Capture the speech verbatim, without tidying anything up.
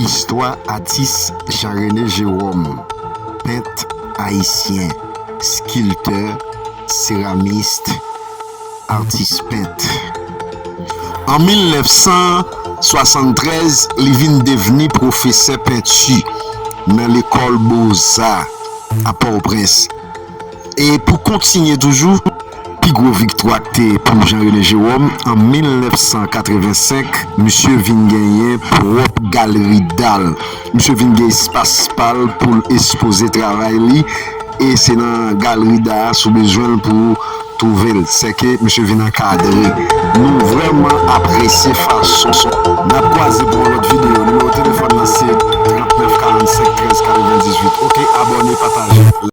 Istwa atis Jean René Jérôme, pent ayisyen, skiltè, seramis, atis pent. An mil nèf san swasanntrèz, li vin devni pwofesè penti nan lekòl Boza a Pòtoprens. E pou kontinye toujou, pi gwo viktwa k te pou Jean René Jérôme, an mil nèf san katrevensenk, misye vin genyen pwòp galri da l. Misye vin gen espas pa l pou l ekspoze travay li, e se nan galri da a, si w bezwen l pou w twouve l. Sèke misye vin ankadre. Nou vrèman apresye fason son. N ap kwaze pou yon lòt videyo. Nimewo telefòn nan se trannèf karannsenk trèz katrevendizuit. Oke, abòne, pataje.